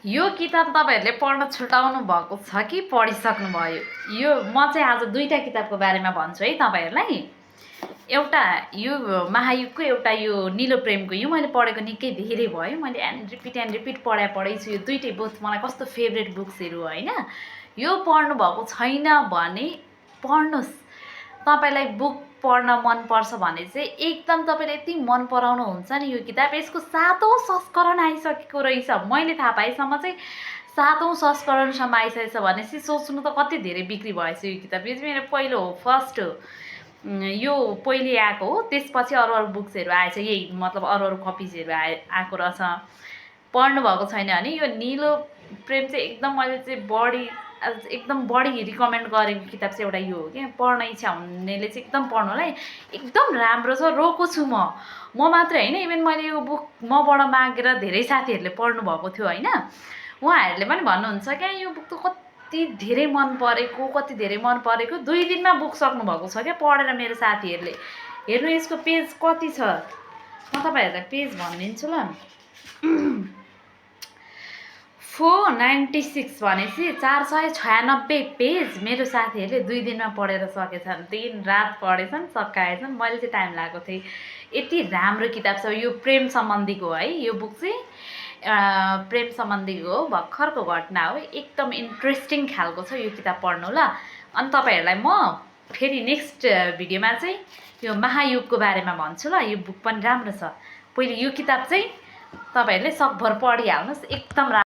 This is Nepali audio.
यो किताब तपाईहरुले पढ्न छुटाउनु भएको छ कि पढिसक्नु भयो? यो म चाहिँ आज दुईटा किताबको बारेमा भन्छु है तपाईहरुलाई। एउटा यो महायुगको, एउटा यो नीलो प्रेमको। यो मैले पढेको निकै धेरै भयो। मैले एन्ड रिपिट पढै छु। यो दुईटै बोथ मलाई कस्तो फेभरेट बुक्सहरु हो हैन। यो पढ्नु भएको छैन भने पढ्नुस्। तपाईलाई बुक पढ्न मन पर्छ भने चाहिँ एकदम तपाईले यति मन पराउनु हुन्छ नि यो किताब। यसको 7औं संस्करण आइसकेको रहेछ। मैले थाहा पाएसम्म चाहिँ 7औं संस्करणसम्म आइसकेछ भनेपछि सोच्नु त कति धेरै बिक्री भएछ यो किताब। यो चाहिँ मेरो पहिलो हो, फर्स्ट हो। यो पहिले आएको हो, त्यसपछि अरू बुक्सहरु आएछ। यही मतलब अरू कपिजहरु आएको रहेछ। पढ्नु भएको छैन भने यो नीलो प्रेम चाहिँ एकदम मैले चाहिँ एकदम बढी रिकमेन्ड गरेको किताब चाहिँ एउटा यो हो के। पढ्न इच्छा हुनेले चाहिँ एकदम पढ्नुलाई एकदम राम्रो छ। रोको छु म मात्र हैन, इभन मैले यो बुक मबाट मागेर धेरै साथीहरुले पढ्नु भएको थियो हैन। उहाँहरुले पनि भन्नुहुन्छ क्या यो बुक त कति धेरै मन परेको 2 दिनमा बुक सक्नु भएको छ क्या पढेर मेरो साथीहरुले। हेर्नु यसको पेज कति छ, म तपाईहरुलाई पेज भनिदिन्छु ल। 496 भनेपछि 496 पेज मेरो साथीहरुले 2 दिनमा पढेर सकेछन्। दिन रात पढेछन्, सकाएछन्। मैले चाहिँ टाइम लागेको थिएँ। यति राम्रो किताब छ यो। प्रेम सम्बन्धीको है यो बुक चाहिँ। प्रेम सम्बन्धीको हो, भर्खरको घटना हो। एकदम इन्ट्रेस्टिङ खालको छ यो किताब पढ्नु ल। अनि तपाईहरुलाई म फेरि नेक्स्ट भिडियोमा चाहिँ यो महायुगको बारेमा भन्छु ल। यो बुक पनि राम्रो छ। पहिले यो किताब चाहिँ तपाईहरुले सकभर पढिहाल्नुस्, एकदम राम्रो।